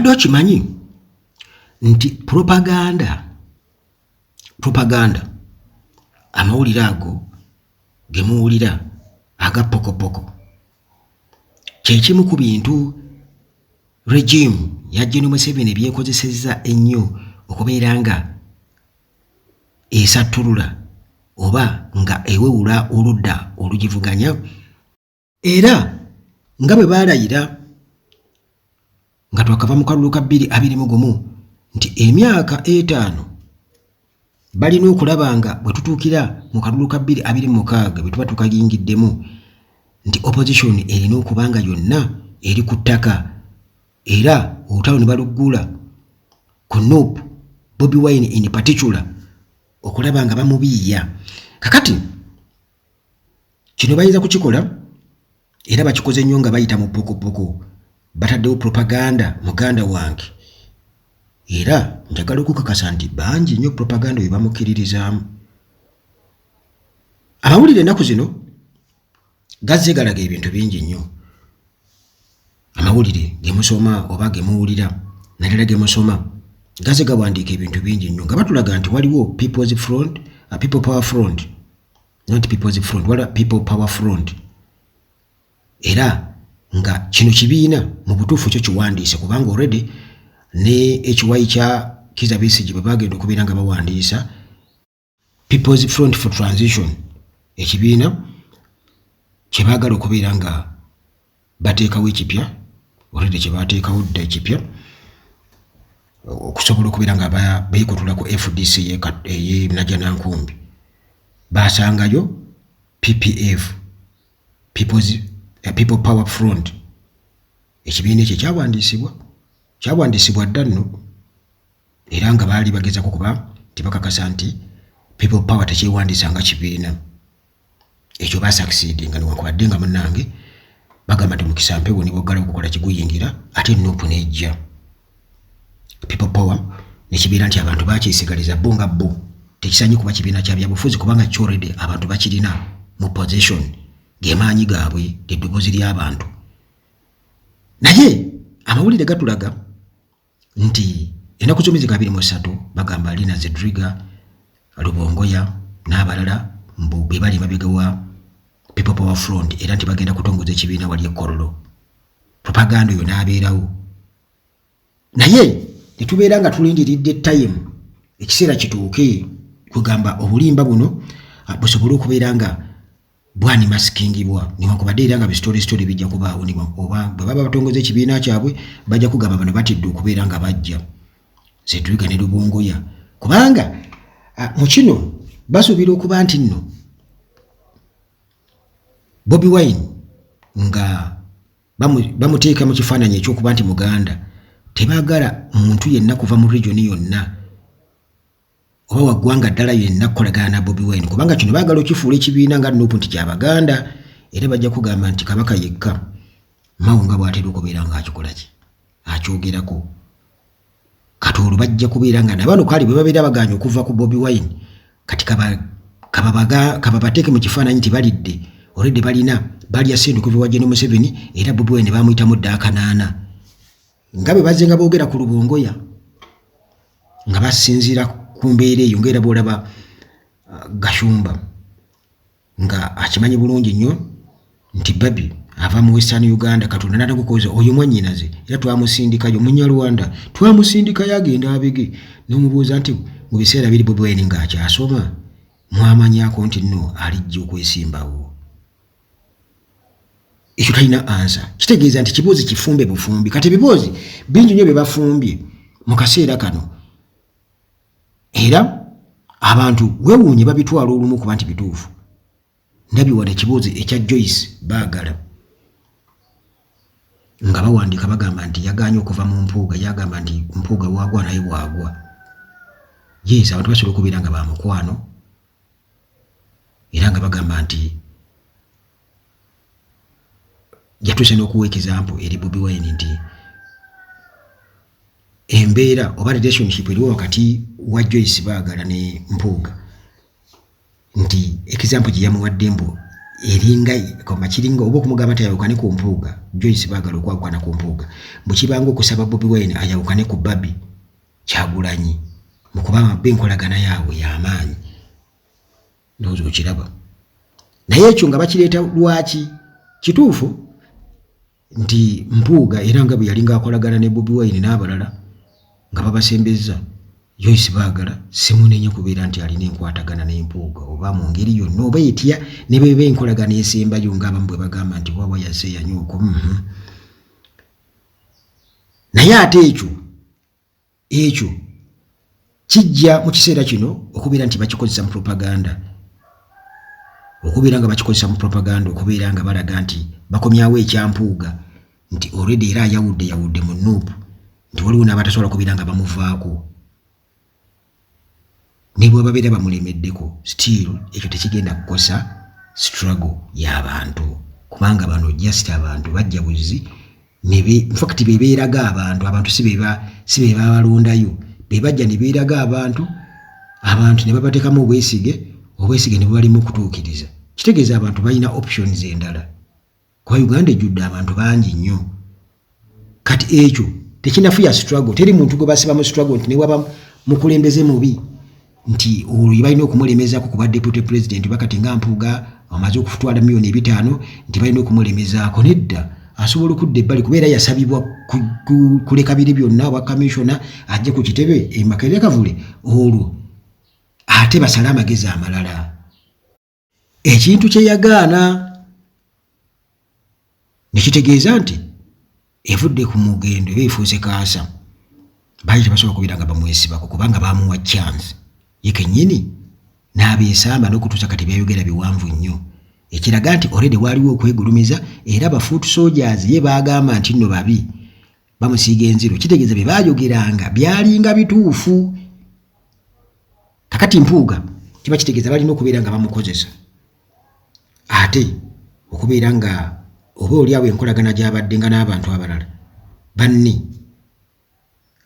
Obadde okimanyi nti propaganda, amawulire ago gemuwulira aga pokopoko, kyekimu ku bintu regime ya Gen Museveni byekozesezza ennyo okubeera nga esattulula oba nga ewewula oludda olugivuganya? Era nga bwe baalayira nga twakava mu kalulu ka 2021 nti emyaka 5 balina okulaba nga bwe tutuukira mu kalulu ka 2026, bwe tuba tukayingiddemu, nti opposition erina okuba nga yonna eri ku ttaka, era olutalo ne baluggula ku NUP, Bobi Wine in particular, okulaba nga bamubiiya. Kakati kino bayinza kukikola, era bakikoze nnyo nga bayita mu pokopoko. Bataddewo propaganda, muganda wange, era njagala okukakasa nti bangi nnyo propaganda oyo bamukkiririzaamu. Amawulire ennaku zino gazze galaga ebintu bingi nnyo. Amawulire gemusoma oba gemuwulira, naddala gemusoma, gazze gawandiika ebintu bingi nnyo nga batulaga nti waliwo People's Front, People Power Front, not People's Front, wala People Power Front, era nga kino kibiina mu butuufu kyo kiwandiise, kubanga already ne ekiwayi kya Kiza Besigye bwe bagenda okubeera nga bawandiisa People's Front for Transition, ekibiina kyebaagala okubeera nga bateekawo ekipya, already kyebateekawo dda ekipya, okusobola okubeera nga beekutula ku FDC ey'e Najjanankumbi, basangayo PPF, People Power Front. Ekibiina ekyo kyawandiisibwa dda nno, era nga baali bagezako kuba tibakakasa nti People Power tekyewandiisa nga kibiina. Ekyo basucceedinga, newankubadde nga munnange bagamba nti mukisa mpewo ne bwoggala okukola kiguyingira, ate NUP nejja, People Power nekibeera nti abantu bakyesigaliza bo nga bo tekisanyi kuba kibiina kya byabufuzi, kubanga kyalready abantu bakirina mu position, gemaanyi gaabwe, eddoboozi ly'abantu. Naye amawulire gatulaga nti ennaku z'omwezi ga 23 bagamba Lina Zedriga Lubongoya n'abalala mbu be bali mabega wa People Power Front, era nti bagenda kutongoza ekibiina wali e Kololo. Propaganda oyo n'abeerawo, naye netubeera nga tulindiridde time, ekiseera kituuke, kwegamba obulimba buno busobole okubeera nga bw'unmaskingibwa, newankubadde era nga bi story story bijja kubaawo. Oba bwe baba batongoza ekibiina kyabwe, bajja kugamba bano batidde okubeera nga bajja Zedriga ne Lubongoya, kubanga mu kino basuubira okuba nti nno Bobi Wine nga bamuteeka mu kifaananyi ekyokuba nti Muganda, tebaagala muntu yenna kuva mu region yonna oba waggwanga ddala yenna kukolagana na Bobi Wine, kubanga kino baagala okifuula ekibiina nga NUP nti kyabaganda. Era bajja kugamba nti Kabaka yekka Mawo nga bw'atera okubeera ng'akikola ki akyogerako. Kati olwo bajja kubeera nga nabano kale bwe babeera baganye okuva ku Bobi Wine, kati kababateeke mu kifaananyi nti balidde olwedde, balina balya ssente okuva ewa Gen Museveni, era Bobi Wine bamuyitamu dda akanaana, nga bwe bazze nga boogera ku Lubongoya nga basinziira ku mbeera eyo, ngaera bwolaba Gashumba nga akimanyi bulungi nnyo nti Babi ava mu Western Uganda. Katonda natakukoza oyo mwannyinaze, era twamusindikayo Munyarwanda, twamusindikayo agenda abege. Nomubuuza nti mu biseera biri Bobi Wine ng'akyasoma, mwamanyako nti nno alijja okwesimbawo? Ekyo talina answer. Kitegeeza nti kibuuzi kifumbe bufumbi. Kati ebibuuzi bingi nnyo bye bafumbye mu kaseera kano, era abantu weewuunye babitwala olumu kuba nti bituufu. Ndabye wano ekibuuzo ekya Joyce Baagala nga bawandiika bagamba nti yagaanye okuva mu Mpuuga, yagamba nti Mpuuga waagwa naye waagwa. Yes, abantu basobola okubeera nga bamukwano, era nga bagamba nti yatuuse n'okuwa example eri Bobi Wine nti embeera oba relationship eriwo wakati wa Joyce Baagala ne Mpuuga, nti example gye yamuwadde mbu Eringa koma kiringa oba okumugamba nti ayawukane ku Mpuuga, Joyce Baagala okwawukana ku Mpuuga, bwe kibanga okusaba Bobi Wine ayawukane ku Barbie Kyagulanyi, mu kuba bo enkolagana yaabwe y'amaanyi. Ndowooza okiraba. Naye ekyo nga bakireeta lwaki? Kituufu nti Mpuuga era nga bwe yalinga akolagana ne Bobi Wine n'abalala nga babasembezza, Joyce Baagala simunenya kubeera nti alina enkwatagana ne Mpuuga oba mu ngeri yonna oba etya, ne bweba enkolagana esembayo ng'abamu bwe bagamba nti wawa yazze yanyuuko. Naye ate ekyo kijja mu kiseera kino okubeera nti bakikozesa mu propaganda, okubeera nga bakikozesa mu propaganda, okubeera nga balaga nti bakomyawo ekya Mpuuga, nti already era ayawudde yawudde mu NUP, nti waliwo n'abatasobola kubeera nga bamuvaako ne bwe babeera bamulemeddeko. Still ekyo tekigenda kukosa struggle y'abantu, kubanga bano just abantu bajja buzi, infact bebeeraga abantu, abantu si be babalondayo, be bajja ne beeraga abantu, abantu ne babateekamu obwesige, obwesige ne bubalimu okutuukiriza. Kitegeeza abantu balina options endala, kuba Uganda ejjudde abantu bangi nnyo. Kati ekyo tekinafuya struggle. Teri muntu gwe basiba mu struggle nti newaba mukulembeze mubi nti olwo balina okumulemezaako kuba deputy president, bakati nga Mpuuga amaze okutwala 500 million nti balina okumulemezaako. Nedda, asobola okudda ebbali, kubeera yasabibwa kuleka biri byonna obwa commissioner, ajje ku kitebe e Makerere Kavule, olwo ate basale amagezi amalala. Ekintu kye yagaana ne kitegeeza nti evudde ku mugendo eba efuuse kaasa. Baali tebasobola kubeera nga bamwesibako, kubanga bamuwa chance ye kennyini n'abeesamba n'okutuusa kati byayogera biwanvu nnyo, ekiraga nti already waaliwo okwegulumiza. Era ba foot soldiers ye baagamba nti nno babi, bamusiiga enziro, kitegeeza bye baayogeranga byalinga bituufu. Kakati Mpuuga kiba kitegeeza balina okubeera nga bamukozesa, ate okubeera nga oba oli awo enkolagana gy'abadde nga n'abantu abalala banne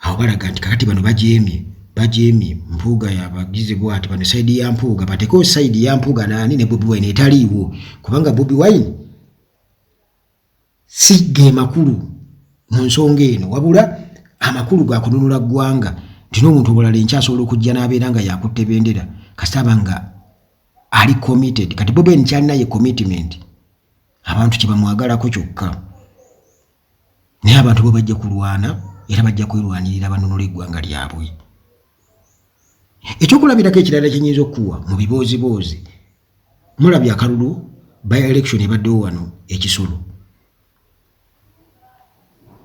awo balaga nti kakati bano bajeemye, bajeemye Mpuuga yabagize bwati. Bano side ya Mpuuga, batekewo side ya Mpuuga naani ne Bobi Wine etaliiwo, kubanga Bobi Wine si ge makulu mu nsonga eno, wabula amakulu ga kununula ggwanga, nti n'omuntu omulala enkya asobola okujja n'abeera nga yakutte bendera kasita aba nga ali committed. Kati Bobi Wine kyalina ye commitment, abantu kye bamwagalako kyokka, naye abantu bo bajja kulwana era bajja kwerwanirira banunula eggwanga lyabwe. Ekyokulabirako ekirala kyenyinza okukuwa mu bibooziboozi, mulabye akalulu by election ebaddewo wano ekisolo.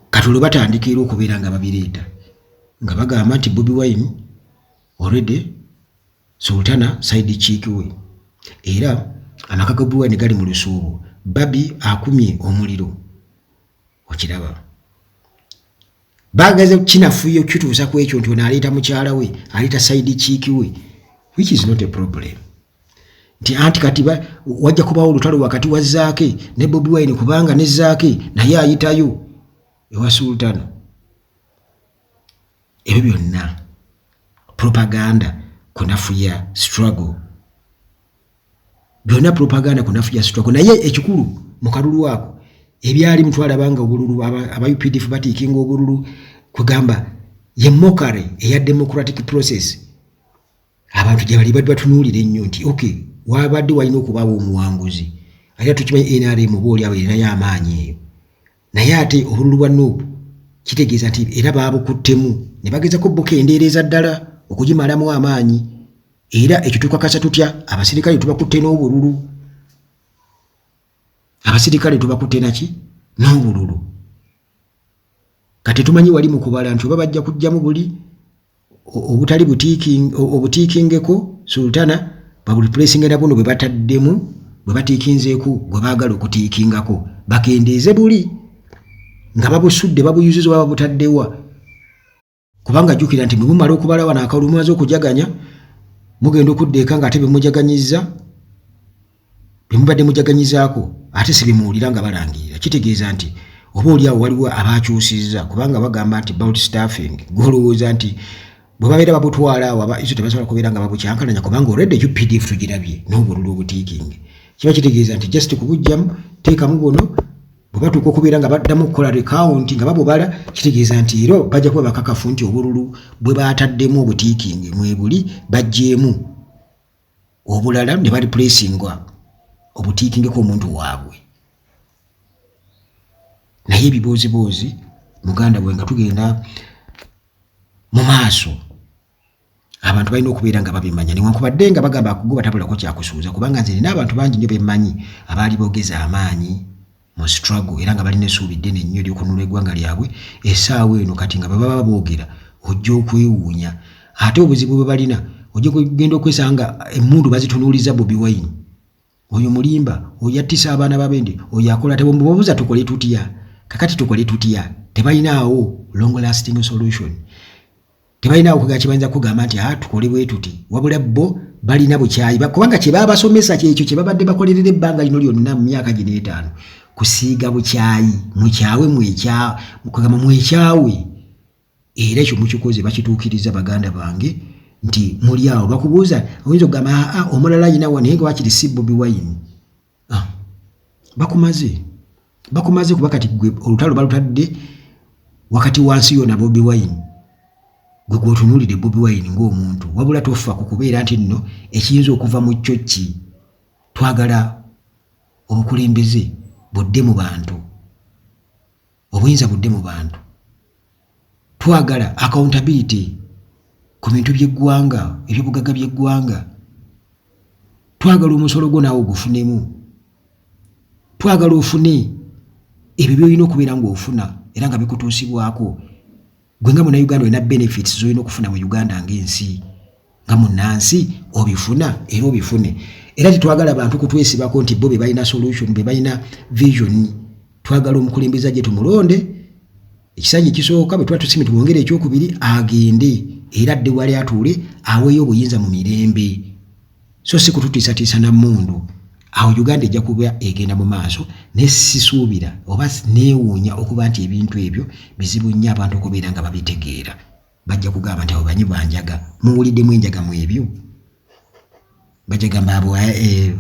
Kati olwo batandika era okubeera nga babireeta nga bagamba nti Bobi Wine already Sultana side chick we, era amaka ga Bobi Wine gali mu lusuubo, Barbie akumye omuliro. Okiraba, bagaze kinafuye okukituusa ku ekyo nti ono aleeta mukyala we, aleeta side chick we, which is not a problem, nti anti kati wajja kubawo olutalo wakati wa Zaake ne Bobi Wine, kubanga ne Zaake naye ayitayo ewa Sultana. Ebyo byonna propaganda kunafuya struggle, byonna propaganda kunafuya struggle. Naye ekikulu mu kalulu ako ebyali mutwalaba nga obululu aba UPDF batiikinga obululu, kwegamba ye mockery eya democratic process. Abantu gye bali batunuulira ennyo nti okay, wabadde walina okubaawo omuwanguzi, ate tukimanyi NRM oba oli awo erinayo amaanyi eyo, naye ate obululu bwa NUP kitegeeza nti era baabukuttemu ne bagezako bukendeereza ddala okugimalamu amaanyi. Era ekyo tukakasa tutya? Abasirikale tubakutte n'obululu, abasirikale tubakutte naki? N'obululu. Kati tumanyi wali mu kubala nti oba bajja kujjamu buli obutali obutiikingeko Sultana, babureplacinga na buno bwe bataddemu, bwe batiikinzeeko gwe baagala okutiikingako, bakendeeze buli nga babusudde, babuyuziza oba babutaddewa. Kubanga jjukira nti bwe mumala okubala wano akalulu, mumaze okujaganya, mugenda okudda eka ng'ate bemujaganyizza, bemubadde mujaganyizaako ate si bimuwulira nga balangirira. Kitegeeza nti oba oli awo waliwo abakyusizza, kubanga bagamba nti ballot stuffing. Gwolowooza nti bwe babeera babutwala awo aba iso tebasobola kubeera nga babukyankalanya, kubanga already UPDF tugirabye n'obululu obutiikingi. Kiba kitegeeza nti just kubujjamu teekamu buno. Bwe batuuka okubeera nga baddamu okukola recount nga babubala, kitegeeza nti era bajja kuba bakakafu nti obululu bwe baataddemu obutiikingi mwebuli, bajjeemu obulala ne bareplacingwa obutiikingeko omuntu waabwe. Naye ebibooziboozi, muganda bwe, nga tugenda mu maaso, abantu balina okubeera nga babimanya, newankubadde nga bagamba akugoba tabulako kyakusuuza, kubanga nze nina abantu bangi nnyo bemmanyi abaali boogeza amaanyi mu struggle era nga balina essuubi ddene nnyo ery'okununula eggwanga lyabwe. Essaawa eno kati nga bwe baba boogera, ojja okwewuunya. Ate obuzibu bwe balina, ojja kugenda okwesanga emmundu bazitunuuliza Bobi Wine. Oyo mulimba, oyo attisa abaana babendi, oyo akola. Tebabuuza tukole tutya. Kakati tukole tutya? Tebalinaawo long lasting solution, tebalinawo kuga kibayinza kugamba nti a tukole bwe tuti, wabula bo balina bukyayi, kubanga kye babasomesa kyekyo kye babadde bakolerera ebbanga lino lyonna mu myaka gino 5, kusiiga bukyayi. Mukyawe, kugamba mwekyawe, era ekyo mukikoze, bakituukiriza. Baganda bange, nti muli awo bakubuuza, oyinza okugamba, aa, omulala ayinawa, naye nga wakiri si Bobi Wine. Ah, bakumaze, bakumaze, kuba kati gwe olutalo balutadde wakati wansi yona Bobi Wine. Gwe gwotunuulire Bobi Wine ng'omuntu, wabula tofa ku kubeera nti nno ekiyinza okuva mu kyo ki. Twagala obukulembeze budde mu bantu, obuyinza budde mu bantu. Twagala accountability ku bintu by'eggwanga, ebyobugagga by'eggwanga. Twagala omusolo gwo naawe ogufunemu. Twagala ofune ebyo byolina okubeera ng'ofuna era nga bikutuusibwako gwe nga Munauganda. Olina benefits zolina okufuna mu Uganda ng'ensi, nga munansi, obifuna era obifune. Era tetwagala bantu kutwesibako nti bo be balina solution, be balina vision. Twagala omukulembeze gye tumulonde ekisanja ekisooka, bwe tuba tusime tumwongere ekyokubiri, agende era adde wali atuule, aweeyo obuyinza mu mirembe, so si kututiisatiisa na mmundu. Awo Uganda ejja kuba egenda mu maaso. Naye sisuubira oba neewuunya okuba nti ebintu ebyo bizibu nnyo abantu okubeera nga babitegeera. Bajja kugamba nti abo banyi banjaga, muwuliddemu enjaga mu ebyo. Bajja gamba abo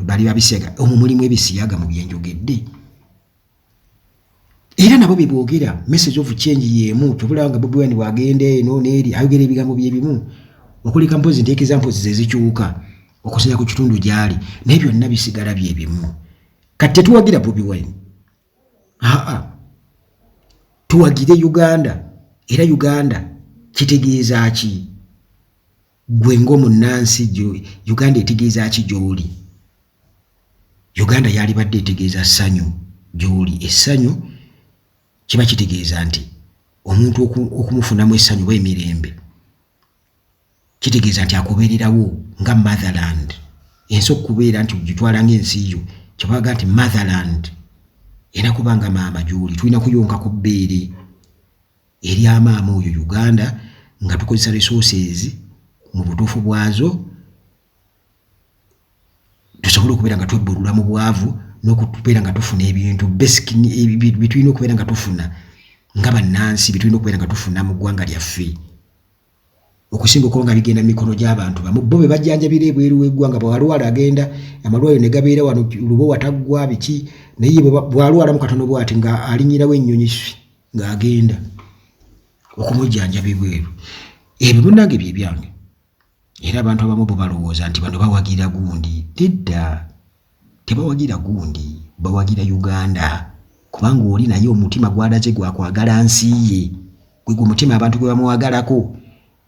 bali babisiyaga. Omwo mulimu ebisiyaga mu byenjogedde, era nabo bye boogera, message of change y'emu. Kyobulaba nga Bobi Wine bwagenda eno n'eri ayogera ebigambo byebimu, okuleka mpozi nteekeza mpozi ze zikyuka okusinza ku kitundu gy'ali, naye byonna bisigala byebimu. Kati tetuwagira Bobi Wine, aa, tuwagire Uganda. Era Uganda kitegeeza ki gwe ng'omunnansi? Uganda etegeeza ki gy'oli? Uganda yalibadde etegeeza ssanyu gy'oli. Essanyu kiba kitegeeza nti omuntu okumufunamu essanyu oba emirembe, kitegeeza nti akubeererawo nga motherland. Ensi okubeera nti ogitwala ng'ensi yo, kyebaga nti motherland, era kubanga maama gy'oli, tulina kuyonka ku bbeere eryamaama oyo Uganda, nga tukozesa resources mu butuufu bwazo, tusobole okubeera nga twebbulula mu bwavu n'okubeera nga tufuna ebintu basic byetulina okubeera nga tufuna nga bannansi, byetulina okubeera nga tufuna mu ggwanga lyaffe, okusinga okuba nga bigenda mu mikono gy'abantu bamu, bo be bajjanjabira ebweru w'eggwanga. Bw'alwala agenda, amalwaliro ne gabeera wano, Lubowa taggwa biki, naye bw'alwalamu katono bw'ati nga alinyirawo ennyonyi ng'agenda okumujjanjaba ebweru. Ebyo munnange bye byange. Era abantu abamu bo balowooza nti bano bawagira gundi. Nedda, tebawagira gundi, bawagira Uganda, kubanga oli naye omutima gwalaze gwakwagala nsi ye, gwe gwe mutima abantu gwe bamwagalako.